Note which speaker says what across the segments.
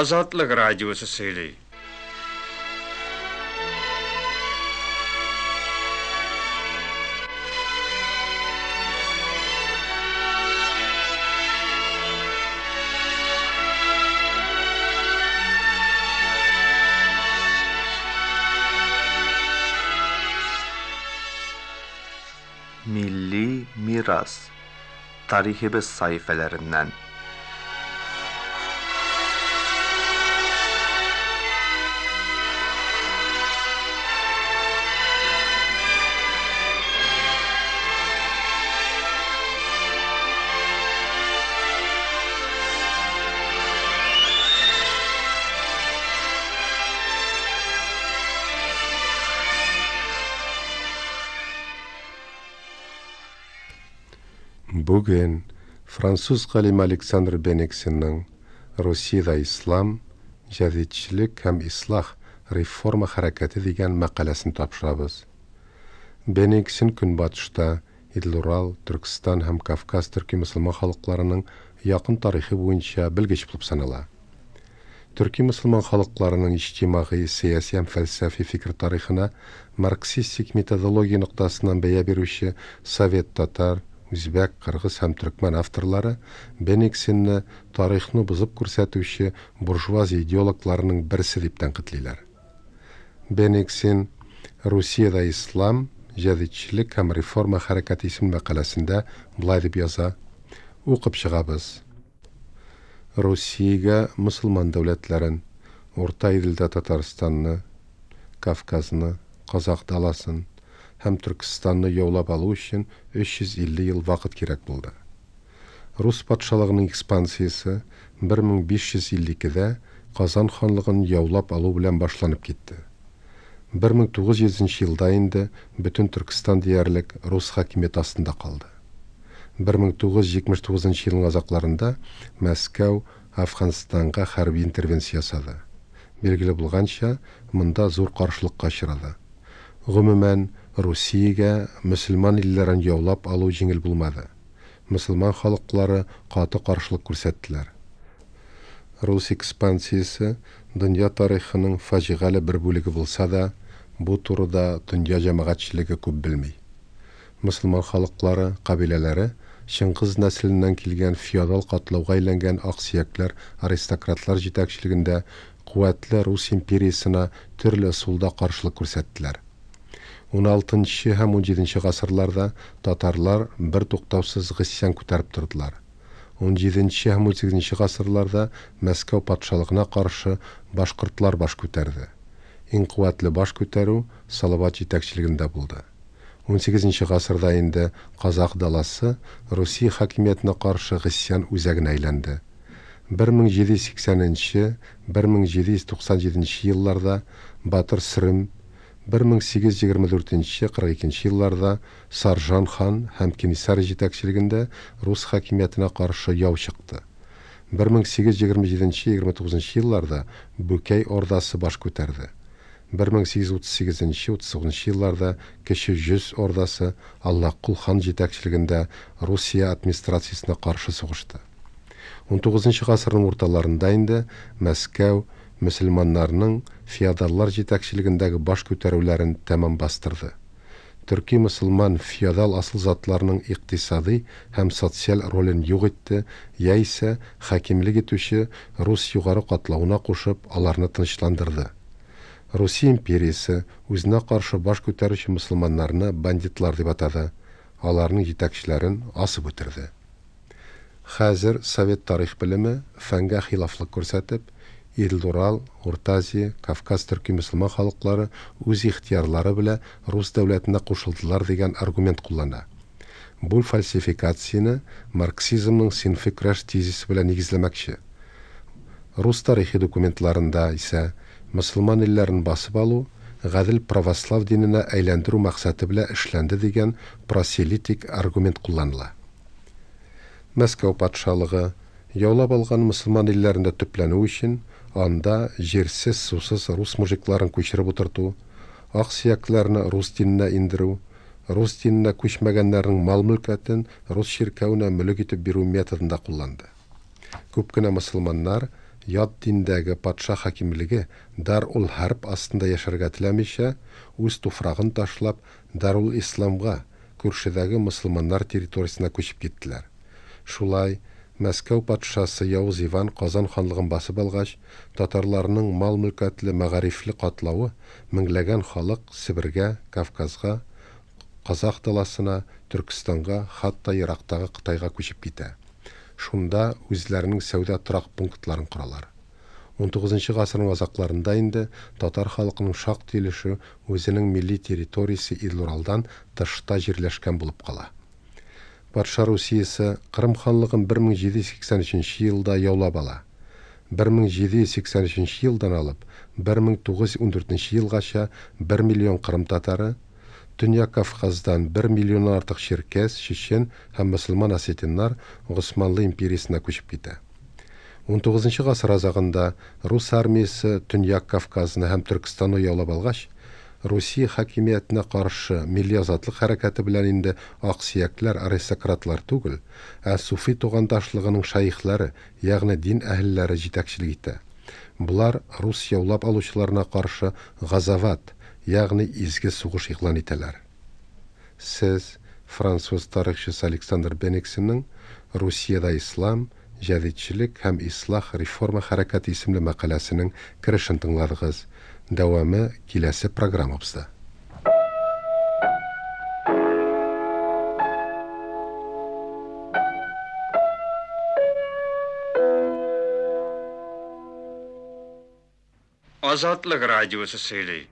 Speaker 1: Азатлык радиосы сөйли.
Speaker 2: Милли мирас. Тарихыбыз сәхифәләреннән.
Speaker 3: Бүген француз галиме Александр Бенексенның Русиядә ислам, җәдидчелек һәм ислах реформа хәрәкәте дигән мәкаләсен тапшырабыз. Бенексен Көнбатышта Идел-Урал, Төркстан һәм Кавказ төрки мөселман халыкларының якын тарихы буенча белгеч булып санала. Төрки мөселман халыкларының иҗтимагый, сәяси һәм фәлсәфи фикер тарихына марксистик методология ноктасыннан бәя бирүче совет татар, үзбәк, кыргыз һәм төркмән авторлары Бенексенны тарихны бозып күрсәтүче буржуазия идеологларының берсе дип тәнкыйтьлиләр. Бенексен Русиядә ислам, җәдидчелек һәм реформа хәрәкәте исемле мәкаләсендә болай дип яза. Укып чыгабыз. Русиягә мөселман дәүләтләрен, Урта Иделдә Татарстанны, Кавказны, Казах даласын һәм Төркестанны яулап алу өчен 350 ел вакыт кирәк булды. Рус патшалыгының экспансиясе 1552-дә Казан ханлыгын яулап алу белән башланып китте. 1900 елда инде бөтен Төркестан диярлек рус хакимияте астында калды. 1979 елның азакларында Мәскәү Әфганстанга хәрби интервенция ясады. Билгеле булганча, монда зур каршылыкка очрады. Гомумән, Русиягә мөселман илләрен яулап алу җиңел булмады. Мөселман халыклары каты каршылык күрсәттеләр. Рус экспансиясе дөнья тарихының фаҗигале бер бүлеге булса да, бу турыда дөнья җәмәгатьчелеге күп белми. Мөселман халыклары, кабиләләре Чыңгыз нәселеннән килгән феодал катлауга әйләнгән аксөякләр, аристократлар җитәкчелегендә куәтле Рус империясенә төрле ысулда каршылык күрсәттеләр. 16 һәм 17 гасырларда татарлар бертуктаусыз гыйсьян күтәреп тордылар. 17 һәм 18 гасырларда Мәскәү патшалыгына каршы башкортлар баш күтәрде. Иң куәтле баш күтәрү Салават җитәкчелегендә булды. 18 гасырда инде Казах даласы Русия хакимиятенә каршы гыйсьян үзәгенә әйләнде. 1780-1797 елларда Батыр Сөрем, 1824-42 елларда Саржан хан һәм Кенесары җитәкчелегендә рус хакимиятенә каршы яу чыкты. 1827-29 елларда Бүкәй ордасы баш күтәрде. 1838-39 елларда Кече Жүз ордасы Аллакул хан җитәкчелегендә Русия администрациясенә каршы сугышты. 19 гасырның урталарында инде Мәскәү мөселманнарның феодаллар җитәкчелегендәге баш күтәрүләрен тәмам бастырды. Төрки мөселман феодал асыл затларының икътисади һәм социаль ролен юк итте, яисә хакимлек итүче рус югары катлавына кушып, аларны тынычландырды. Русия империясе үзенә каршы баш күтәрүче мөселманнарны бандитлар дип атады, аларның җитәкчеләрен асып үтерде. Хәзер совет тарих белеме фәнгә хилафлык күрсәтеп, Идел-Урал, Урта Азия, Кавказ төрки мөселман халыклары үз ихтыярлары белән рус дәүләтенә кушылдылар дигән аргумент куллана. Бу фальсификацияне марксизмның синфый көрәш тезисы белән нигезләмәкче. Рус тарихи документларында исә мөселман илләрен басып алу гадел православ диненә әйләндерү максаты белән эшләнде дигән проселитик аргумент кулланыла. Мәскәү патшалыгы яулап алган мөселман илләрендә төпләнү өчен анда җирсез, сусыз рус мужикларын күчереп утырту, аксөякләрне рус диненә индерү, рус диненә күчмәгәннәрнең мал-мөлкәтен рус чиркәвенә мөлек итеп бирү методында кулланды. Күп кенә мөселманнар ят диндәге патша хакимлеге Дар-ул-хәрб астында яшәргә теләмичә, үз туфрагын ташлап, Дарул-Исламга, күршедәге мосылманнар территориясенә күчеп киттеләр. Шулай, Мәскәү патшасы Явыз Иван Казан ханлыгын басып алгач, татарларның мал-мөлкәтле, мәгарифле катлавы, меңләгән халык Себергә, Кавказга, казах даласына, Төркестанга, хатта ерактагы Кытайга күчеп китә. Шунда үзләренең сәүдә торак пунктларын коралар. Унтугызынчы гасырның азакларында инде татар халкының шактый өлеше үзенең милли территориясе Идел-Уралдан тышта җирләшкән булып кала. Патша Русиясе Кырым ханлыгын 1783 елда яулап ала. 1783 елдан алып 1914 елгача бер миллион кырым татары, Төньяк Кавказдан бер миллионнан артык чиркәс, чечен һәм мөселман осетиннар Госманлы империясенә күчеп китә. Унтугызынчы гасыр азагында рус армиясе Төньяк Кавказны һәм Төркестанны яулап алгач, Русия хакимиятенә каршы милли азатлык хәрәкәте белән инде аксөякләр, аристократлар түгел, ә суфи тугандашлыгының шәехләре, ягъни дин әһелләре җитәкчелек итә. Болар рус яулап алучыларына каршы газават, ягъни изге сугыш игълан итәләр. Сез француз тарихчысы Александр Бениксенның Русиядә ислам, җәдитчелек һәм ислах реформа хәрәкәте исемле мәкаләсенең керешен тыңладыгыз. Дәвамы киләсе программабызда.
Speaker 1: Азатлык радиосы сөйли.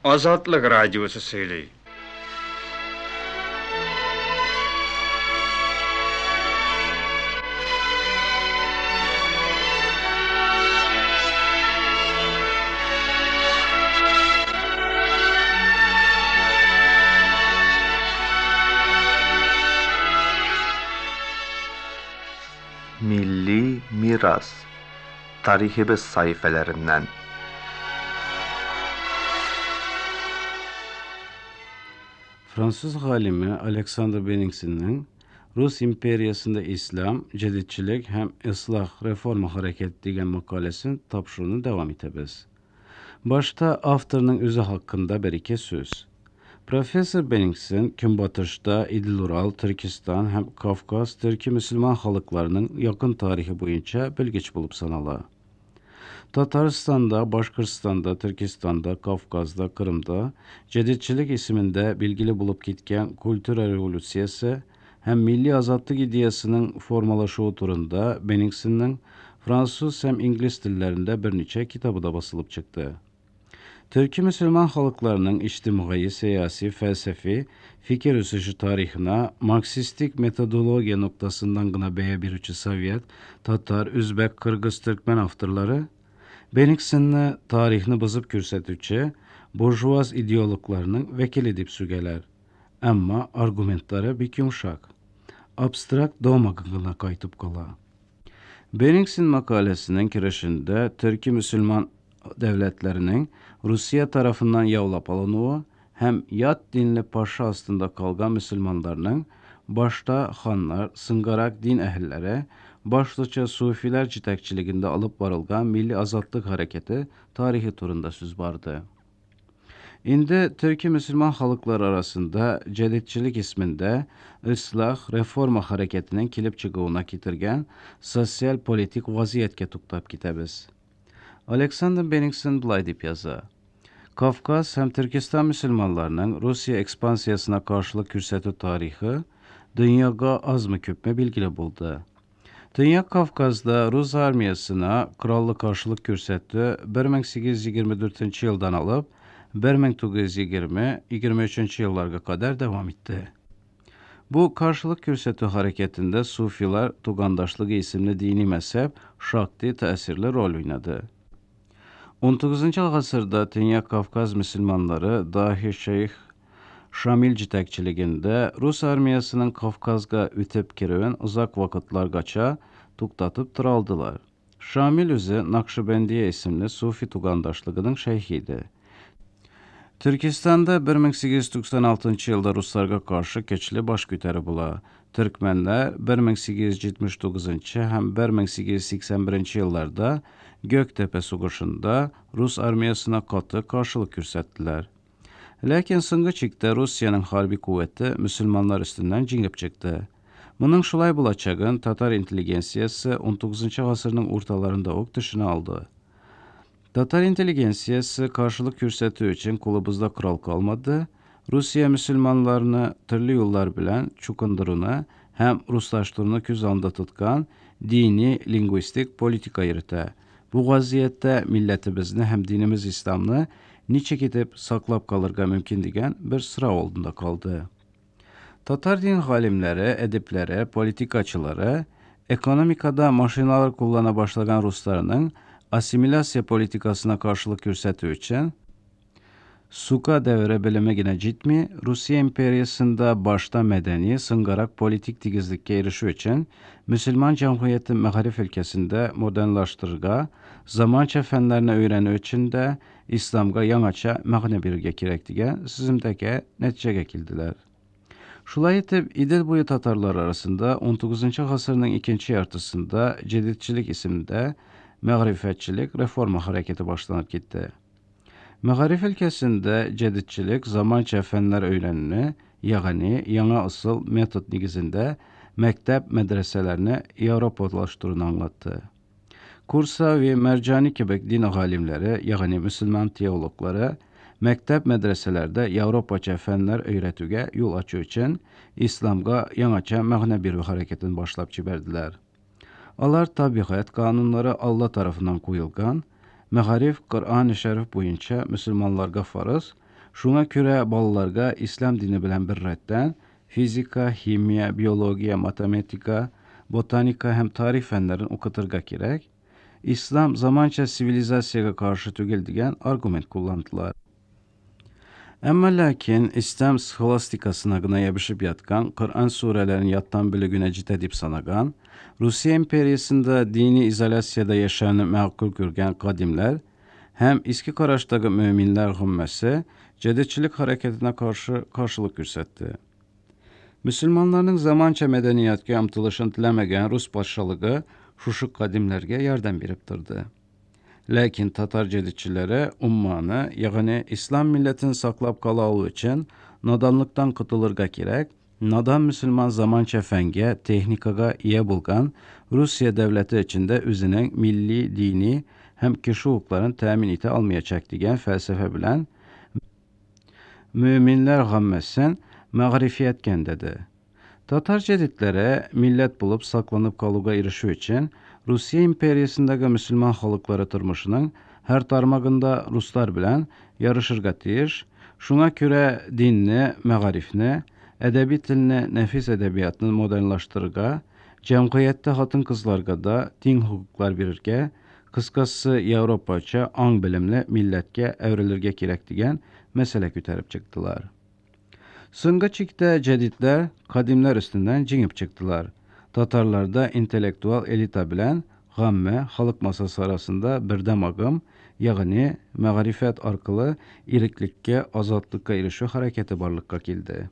Speaker 1: Азатлык радиосы сөйли.
Speaker 2: Милли мирас тарихыбыз сәхифәләреннән.
Speaker 4: Fransız galimi Alexander Bennigsen'in Rus İmperiyasında İslam, Cedidçilik hem Islah Reforma Hareketi degen makalesini tapşırığını devam etemiz. Başta avtorunun özü hakkında bir iki söz. Professor Bennigsen Günbatışda İdil-Ural, Türkistan hem Kafkas Türki Müslüman xalqlarının yakın tarihi boyunca bilgiç bulup sanala. Tatarıstanda, Başkırstanda, Türkistan'da, Kafkaz'da, Kırım'da Cedidçilik isminde bilgili bulup gitken Kultura Revolüsiyası hem milli azadlık ideyasının formalaşığı turunda Bennigsen'in Fransız hem İngiliz dillerinde bir neçə kitabı da basılıp çıktı. Türki Müslüman xalqlarının ictimai, siyasi, felsefi, fikir ösüşü tarixine Marksistik metodologiya noktasından gına bəyə bir üçü Sovet, Tatar, Üzbek, Kırgız, Türkmen avtorları Bennigsen'ni tarixini bızıp kürsətücü burjuaz ideologlarının vekili dip sügələr. Amma argumentları bik yumuşak. Abstrakt dogma qayıtıb qala. Bennigsen makalesinin kirişində Türki Müslüman devletlerinin Rusiya tarafından yavlap alınığı hem yat dinli paşa astında kalgan Müslümanlarının başta xanlar, sıngarak din ehilleri, başlıca Sufiler citekçiliginde alıp varılgan Milli Azadlık Hareketi tarihi turunda söz vardı. İndi Türki Müslüman xalqları arasında Cedidçilik isminde Islah Reforma Hareketinin kilip çıkığına getirgen sosyal politik vaziyetke tuktap gitəbiz. Alexander Bennigsen bulay deyip yaza. Kafkas hem Türkistan Müslümanlarının Rusiya ekspansiyasına karşılık kürsətü tarixi dünyaga azmı köpmə bilgili buldu. Dünya Kafkazda Rus armiyasına krallı karşılık kürsətü 1824 yıldan alıp 1920-23 yıllarga kadar devam etti. Bu karşılık kürsətü hareketinde Sufiler Tugandaşlığı isimli dini mezhep şakti tesirli rol oynadı. 19. asırda Dünya Kafkaz Müslümanları dahi Şeyh Şamil citekçiliginde Rus armiyasının Kafkazga ütüp kirivin uzak vakıtlargaça tuktatıp tıraldılar. Şamil özü Nakşibendiye isimli Sufi Tugandaşlığının şeyhiydi. Төркестанда 1896 елда русларга каршы көчле баш күтәрү була. Төркмәннәр 1879 һәм 1881 елларда Göktepe сугышында рус армиясына каты каршылык күрсәттеләр. Ләкин соңгы чиктә Русиянең хәрби куәте мөселманнар өстеннән җиңеп чыкты. Моның шулай булачагын татар интеллигенциясе 19 гасырның урталарында ук төшенә алды. Татар интеллигенциясе каршылык күрсәтү өчен кулыбызда корал калмады. Русия мөселманнарны төрле юллар белән чукындыруны һәм руслаштыруны күз алдында тоткан дини лингвистик политика йөртә. Бу вазгыятьтә милләтебезне һәм динебез исламны ничек итеп саклап калырга мөмкин дигән бер сорау алдында калды. Татар дин галимнәре, әдипләре, политикачылары экономикада машиналар куллана башлаган русларның ассимиляция политикасына каршылык күрсәтү өчен Сука дәвере белеме генә җитми, Русия империясында башта мәдәни, соңгарак политик тигезлеккә ирешү өчен мөселман җәмгыятен мәгариф өлкәсендә модернлаштырырга, заманча фәннәрне өйрәнү өчен дә исламга яңача мәгънә бирергә кирәк дигән сүземдәге нәтиҗәгә килделәр. Шулай итеп, Идел буе татарлары арасында 19 гасырның икенче яртысында җәдидчелек исемендә мәгърифәтчелек реформа хәрәкәте башланып китте. Мәгариф өлкәсендә җәдидчелек заманча фәннәр өйрәнүне, ягъни яңа ысул метод нигезендә мәктәп мәдрәсәләрне европалаштыруны аңлатты. Курсави, Мәрҗани кебек дин галимнәре, ягъни мөселман теологлары мәктәп мәдрәсәләрдә европача фәннәр өйрәтүгә юл ачу өчен исламга яңача мәгънә бирү хәрәкәтен башлап җибәрделәр. Алар табигать кануннары Алла тарафыннан куелган, мәгариф Коръән шәриф буенча мөселманларга фарыз, шуңа күрә балаларга ислам дине белән бер рәттән физика, химия, биология, математика, ботаника һәм тарих фәннәрен укытырга кирәк. Ислам заманча цивилизациягә каршы түгел дигән аргумент кулландылар. Әмма ләкин İslam схоластикасына гына ябышып яткан, Коръән сүрәләрен яттан белү генә җитә дип санаган, Русия империясында дини изоляциядә яшәүне мәгъкуль күргән кадимләр һәм иске караштагы мөминләр гоммәсе җәдидчелек хәрәкәтенә каршы каршылык күрсәтте. Мөселманнарның заманча мәдәнияткә омтылышын теләмәгән рус патшалыгы шушы кадимләргә ярдәм биреп торды. Ләкин татар җәдидчеләре умманы, ягъни ислам милләтен саклап кала алу өчен наданлыктан котылырга кирәк, надан мөселман заманча фәнгә, техникага ия булган Русия дәүләте эчендә үзенең милли, дини һәм кеше хокукларын тәэмин итә алмаячак дигән фәлсәфә белән мөминләр гаммәсен мәгърифияткә өндәде. Татар җәдидләре милләт булып сакланып калуга ирешү өчен Русия империясендәге мөселман халыклары тормышының һәр тармагында руслар белән ярышырга тиеш, шуңа күрә динне, мәгарифне, әдәби телне, нәфис әдәбиятны модернлаштырырга, җәмгыятьтә хатын-кызларга да тиң хокуклар бирергә, кыскасы Европача аң белемле милләткә әверелергә кирәк дигән мәсьәлә күтәреп чыктылар. Соңгы чиктә җәдидләр кадимләр өстеннән җиңеп чыктылар. Татарларда интеллектуал элита белән гаммә халык массасы арасында бердәм агым, ягъни мәгарифәт аркылы иреклеккә, азатлыкка ирешү хәрәкәте барлыкка килде.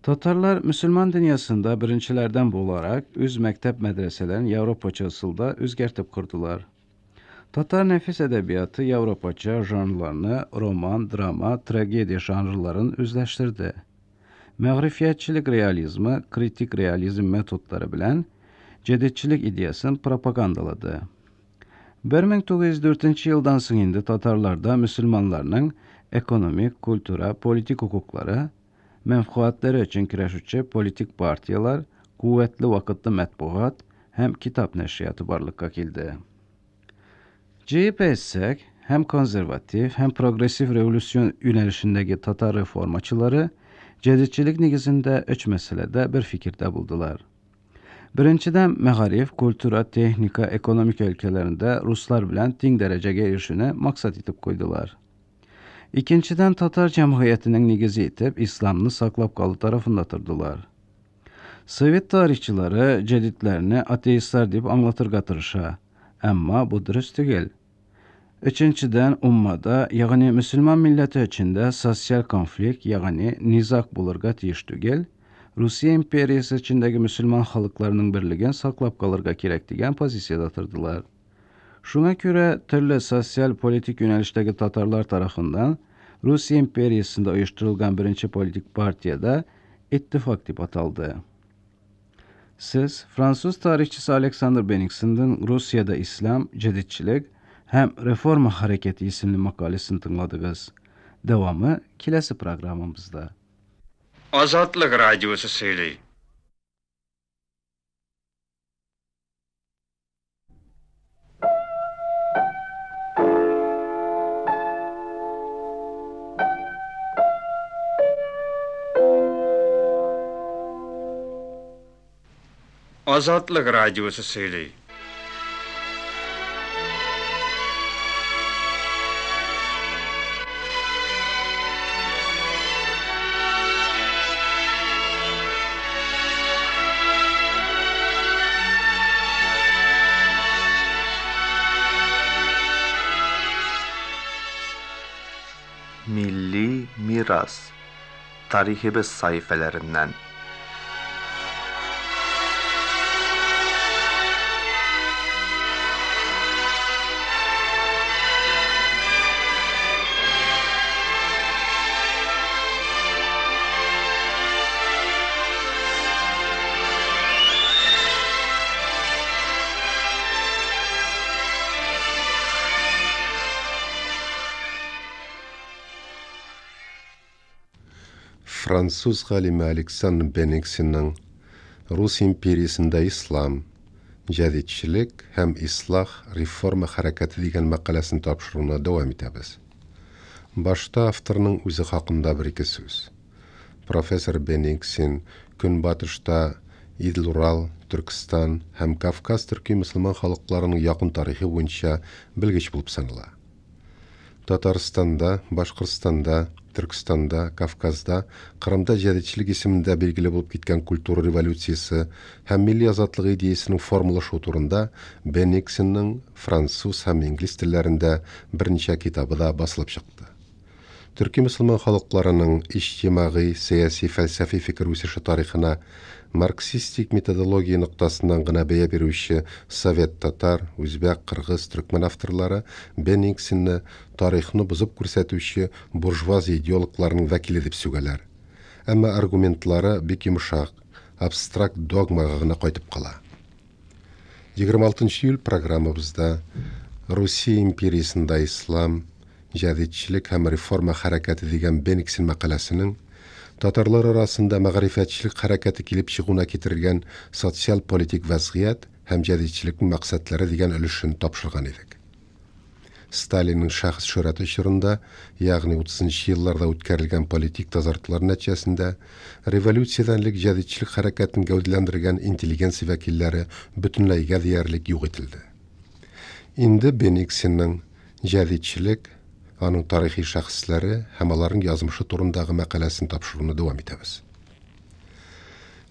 Speaker 4: Татарлар мөселман дөньясында беренчеләрдән буларак үз мәктәп мәдрәсәләрен Европача ысулда үзгәртеп кордылар. Татар нәфис әдәбияты Европача жанрларны, роман, драма, трагедия жанрларын үзләштерде. Мәгърифиятчелек реализмы, критик реализм методлары белән җәдидчелек идеясын пропагандалады. 1904 елдан соң инде татарларда мөселманларның экономик, культура, политик хокуклары, мәнфәгатьләре өчен көрәшүче политик партияләр, куәтле вакытлы матбугат һәм китап нәшрияты барлыкка килде. Җыеп әйтсәк, һәм консерватив, һәм прогрессив революцион юнәлешендәге татар реформачылары җәдидчелек нигезендә өч мәсьәләдә бер фикердә булдылар. Беренчедән, мәгариф, культура, техника, экономика өлкәләрендә руслар белән тиң дәрәҗәгә ирешүне максат итеп куйдылар. Икенчедән, татар җәмгыятенең нигезе итеп исламны саклап калу тарафында тордылар. Совет тарихчылары җәдидләрне атеистлар дип аңлатырга тырыша, әмма бу дөрес түгел. Өченчедән, уммада, ягъни мөселман милләте эчендә социаль конфликт, ягъни низаг булырга тиеш түгел, Русия империясе эчендәге мөселман халыкларының берлеген саклап калырга кирәк дигән позициядә тордылар. Шуңа күрә төрле социаль-политик юнәлештәге татарлар тарафыннан Русия империясендә оештырылган беренче политик партия дә Иттифак дип аталды. Сез француз тарихчысы Александр Беннингсенның Русиядә ислам, җәдитчелек һәм реформа хәрәкәте исемле мәкаләсен тыңладыгыз. Дәвамы киләсе программабызда.
Speaker 1: Азатлык радиосы сөйли. Азатлык радиосы сөйли.
Speaker 2: Милли мирас тарихыбыз сәхифәләреннән.
Speaker 3: Француз галиме Александр Беннингсенның Рус империясендә ислам, җәдитчелек һәм ислах реформа хәрәкәте дигән мәкаләсен тапшыруны дәвам итәбез. Башта авторның үзе хакында бер-ике сүз. Профессор Беннингсен Көнбатышта Идел-Урал, Төркестан һәм Кавказ төрки мөселман халыкларының якын тарихы буенча белгеч булып санала. Татарстанда, Башкортстанда, Төркестанда, Кавказда, Кырымда җәдитчелек исемендә билгеле булып киткән культура революциясе һәм милли азатлык идеясенең формалашуы турында Беннингсенның француз һәм инглиз телләрендә берничә китабы да басылып чыкты. Төрки мөселман халыкларының иҗтимагый, сәяси, фәлсәфи фикер үсеше тарихына марксистик методология ноктасыннан гына бәя бирүче совет татар, үзбәк, кыргыз, төркмән авторлары Беннингсенны тарихны бозып күрсәтүче буржуазия идеологларының вәкиле дип сүгәләр. Әмма аргументлары бик йомшак, абстракт догмага гына кайтып кала. 26 июль программабызда Русия империясендә ислам, җәдитчелек һәм реформа хәрәкәте дигән Беннингсен мәкаләсенең татарлар арасында мәгърифәтчелек хәрәкәте килеп чыгуына китергән социаль-политик вәзгыять һәм җәдитчелекнең максатлары дигән өлешен тапшырган идек. Сталинның шәхес шөһрәте чорында, ягъни 30 елларда үткәрелгән политик тазартулар нәтиҗәсендә революциядән элек җәдитчелек хәрәкәтен гәүдәләндергән интеллигенция вәкилләре бөтенләйгә диярлек юк ителде. Инде Беннингсенның җәдитчелек, аның тарихи шәхесләре һәм аларның язмышы турындагы мәкаләсен тапшыруны дәвам итәбез.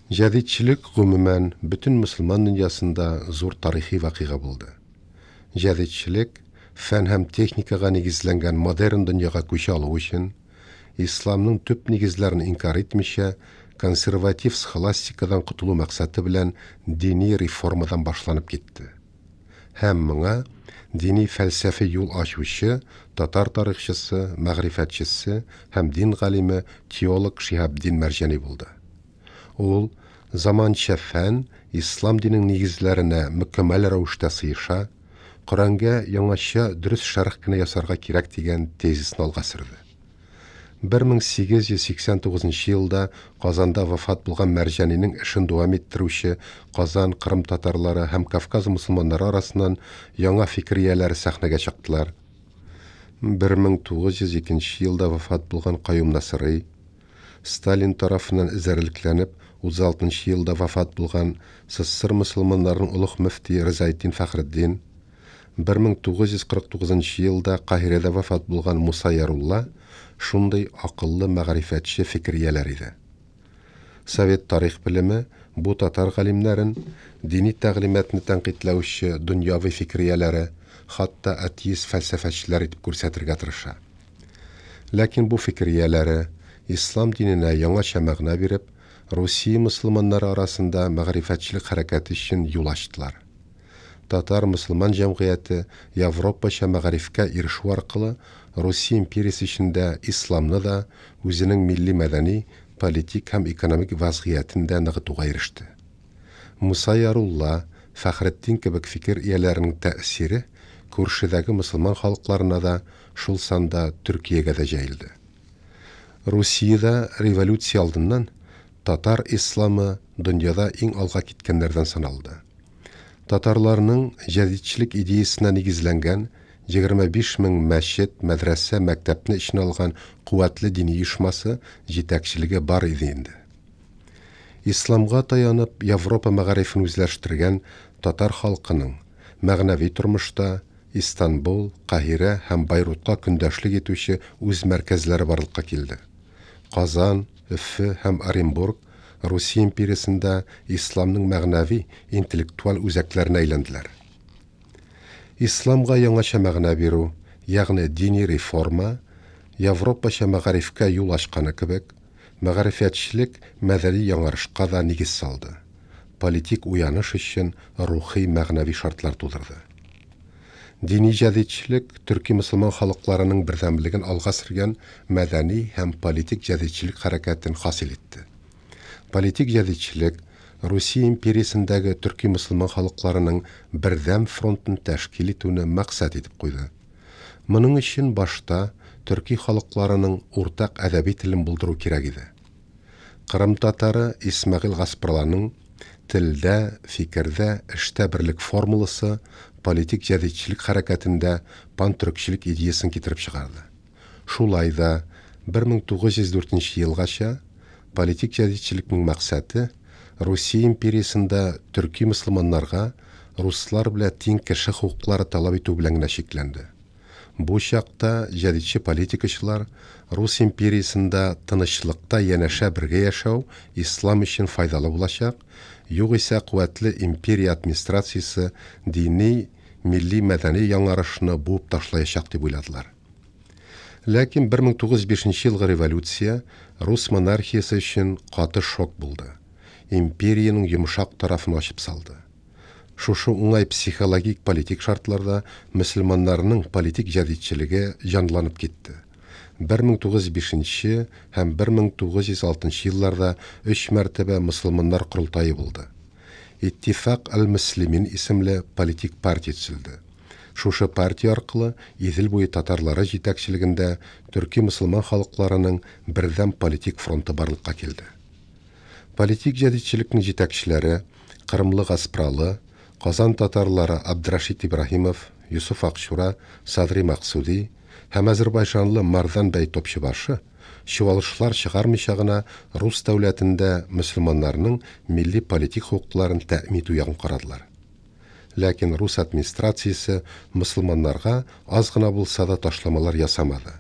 Speaker 3: Җәдитчелек гомумән бөтен мөселман дөньясында зур тарихи вакыйга булды. Җәдитчелек фән һәм техникага нигезләнгән модерн дөньяга күчә алу өчен исламның төп нигезләрен инкар итмичә консерватив схоластикадан котылу максаты белән дини реформадан башланып китте. Һәм моңа дини фәлсәфи юл ачучы татар тарихчысы, мәгърифәтчесе һәм дин галиме теолог Шиһабдин Мәрҗани булды. Ул заманча фән ислам диненең нигезләренә мөкәммәл рәвештә сыеша, Коръәнгә яңача дөрес шәрх кенә ясарга кирәк дигән тезисны алга сөрде. 1889 елда Казанда вафат булган Мәрҗанинең эшен дәвам иттерүче Казан Кырым татарлары һәм Кавказ мусулманнары арасыннан яңа фикер ияләре сәхнәгә чыктылар. 1902 елда вафат булган Каюм Насырый, Сталин тарафыннан эзәрлекләнеп 36 елда вафат булган СССР мусулманнарының олуг мөфти Ризаэддин Фәхретдин, 1949 елда Каһирәдә вафат булган Муса Ярулла шундый акыллы мәгърифәтче фикер ияләр иде. Совет тарих белеме бу татар галимнәрен дини тәгълиматны тәнкыйтьләүче дөньяви фикер ияләре, хатта атеист фәлсәфәчеләр итеп күрсәтергә тырыша. Ләкин бу фикер ияләре, ислам диненә яңача мәгънә биреп, Русия мөселманнары арасында мәгърифәтчелек хәрәкәте өчен юл ачтылар. Татар мөселман җәмгыяте Европача мәгарифкә ирешү аркылы Русия империясе эчендә исламны да, үзенең милли-мәдәни, политик һәм экономик вазгыятен дә ныгытуга иреште. Муса Ярулла, Фәхретдин кебек фикер ияләренең тәэсире күршедәге мөселман халыкларына да, шул санда Төркиягә дә җәелде. Русиядә революция алдыннан татар исламы дөньяда иң алга киткәннәрдән саналды. Татарларның җәдитчелек идеясенә нигезләнгән 25 мең мәчет, мәдрәсә, мәктәпне эченә алган куәтле дини оешмасы, җитәкчелеге бар иде инде. Исламга таянып Европа мәгарифен үзләштергән татар халкының мәгънәви тормышта Истанбул, Каһирә һәм Байрутка көндәшлек итүче үз мәркәзләре барлыкка килде. Казан, Өфе һәм Оренбург Русия империясендә исламның мәгънәви, интеллектуаль үзәкләренә әйләнделәр. Исламга яңача мәгънә бирү, ягъни дини реформа, Европача мәгарифкә юл ачканы кебек, мәгарифәтчелек мәдәни яңарышка да нигез салды, политик уяныш өчен рухи-мәгънәви шартлар тудырды. Дини җәдитчелек төрки мөселман халыкларының бердәмлеген алга сөргән мәдәни һәм политик җәдитчелек хәрәкәтен хасил итте. Политик җәдитчелек Русия империясендәге төрки мөселман халыкларының бердәм фронтын тәшкил итүне максат итеп куйды. Моның өчен башта төрки халыкларының уртак әдәби телен булдыру кирәк иде. Кырым татары Исмәгыйль Гаспралының телдә, фикердә, эштә берлек формуласы политик җәдитчелек хәрәкәтендә пантөркчелек идеясын китереп чыгарды. Шулай да 1904 елгача политик җәдитчелекнең максаты Русия империясендә төрки мөселманнарга руслар белән тиң кеше хокуклары таләп итү белән генә чикләнде. Бу чакта җәдитче политикачылар Рус империясендә тынычлыкта янәшә бергә яшәү ислам өчен файдалы булачак, югыйсә куәтле империя администрациясе дини, милли мәдәни яңарышны буып ташлаячак дип уйладылар. Ләкин 1905 елгы революция рус монархиясе өчен каты шок булды. Империянең йомшак тарафын ачып салды. Шушы уңай психологик политик шартларда мөселманнарның политик җәдитчелеге җанланып китте. 1905 һәм 1906 елларда өч мәртәбә мөселманнар корылтае булды. Иттифак әл-Мөслимин исемле политик партия төзелде. Шушы партия аркылы Идел буе татарлары җитәкчелегендә төрки мөселман халыкларының бердәм политик фронты барлыкка килде. Политик җәдитчелекнең җитәкчеләре Кырымлы Гаспралы, Казан татарлары Абдрашит Ибраһимов, Йосыф Акчура, Садри Максуди һәм азербайҗанлы Мардан бәй Топчыбашы чуалышлар чыгармыйча гына рус дәүләтендә мөселманнарның милли политик хокукларын тәэмин итү ягын карадылар. Ләкин рус администрациясе мөселманнарга аз гына булса да ташламалар ясамады.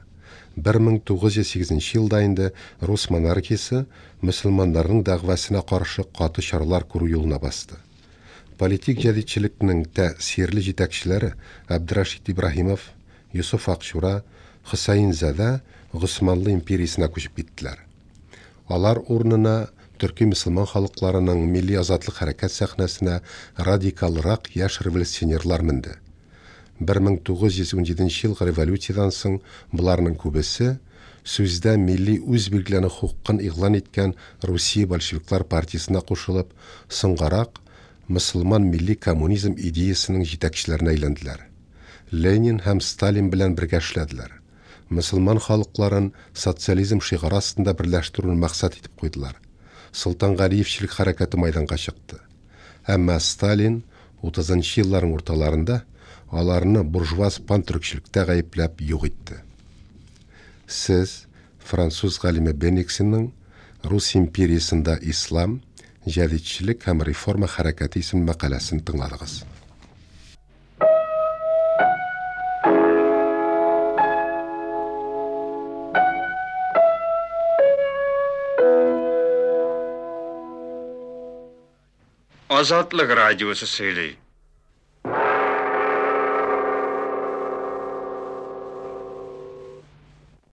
Speaker 3: 1908 елда инде рус монархиясе мөселманнарның дәгъвасына каршы каты чаралар күрү юлына басты. Политик җәдитчелекнең тәэсирле җитәкчеләре Абдрашит Ибраһимов, Йосыф Акчура, Хөсәен Зада Госманлы империясенә күчеп киттеләр. Алар урынына төрки мөселман халыкларының милли азатлык хәрәкәт сәхнәсенә радикалрак яшь революционерлар менде. 1917 елгы революциядән соң боларның күбесе сүздә милли үзбилгеләнү хокукын игълан иткән Русия большевиклар партиясенә кушылып, соңгарак мөселман милли коммунизм идеясының җитәкчеләренә әйләнделәр. Ленин һәм Сталин белән бергә эшләделәр. Мөселман халыкларын социализм шигары астында берләштерүне максат итеп куйдылар. Солтангалиевчелек хәрәкәте майданга чыкты. Әмма Сталин 30 елларның урталарында аларны буржуаз пантөркчелектә гаепләп юк итте. Сез француз галиме Бенниксенның Рус империясендә ислам, җәдитчелек һәм реформа хәрәкәте исемле мәкаләсен тыңладыгыз.
Speaker 1: Азатлык радиосы сөйли.